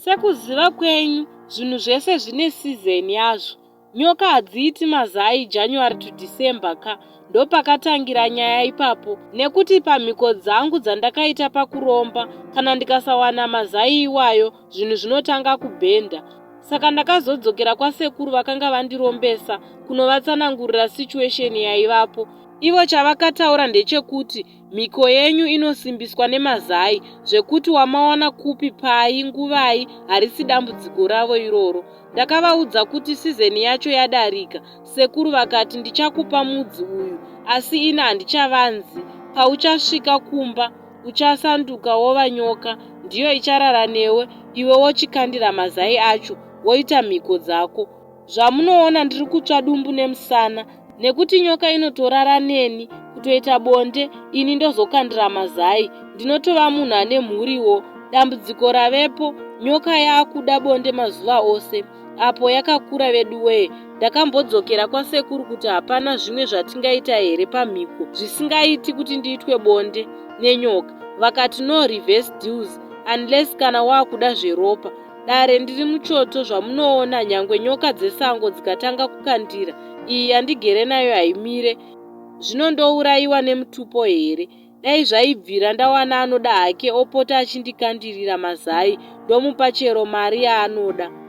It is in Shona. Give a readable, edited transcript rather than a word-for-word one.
Sekuziva kwenyu zvinhu zvese zvine season yazvo. Nyoka hadziiti mazai January to December ka ndopakatangira nyaya ipapo nekuti pamhiko dzangu dzandakaita pakuromba kana ndikasawana mazai iwayo zvinhu zvinotanga kubhenda saka ndakazodzokera kwasekuru vakanga vandirombesa kunovatsanangurira situation yaivapo ivo chavakataura ndechekuti mhiko yenyu inosimbiswa nemazai zvekuti wamawana kupi pai nguvai harisi dambudziko ravo iroro Ndakavaudza kuti season yacho yadarika, sekuru vakati ndichakupa mudzi uyu asi ini handichavanzi, pauchasvika kumba uchasanduka wova nyoka ndiyo icharara newe iwe wochikandira mazai acho woita mhiko dzako. Zvamunoona ndiri kutsva dumbu nemusana nekuti nyoka inotorara neni kutoita bonde ini ndozokandira mazai ndinotova munhu ane mhuriwo dambudziko ravepo nyoka yaakuda bonde mazuva ose apo yakakura veduwee ndakambodzokera kwasekuru kuti hapana zvimwe zvatingaita here pamhiko zvisingaiti kuti ndiitwe bonde nenyoka vakati no reverse deals unless kana waakuda zveropa Dare ndiri muchoto zvamunoona nyangwe nyoka dzesango dzikatanga kukandira iyi yandigere nayo haimire zvino ndourayiwa nemutupo here dai zvaibvira ndawana anoda hake opota achindikandirira mazai ndomupa chero mari yaanoda.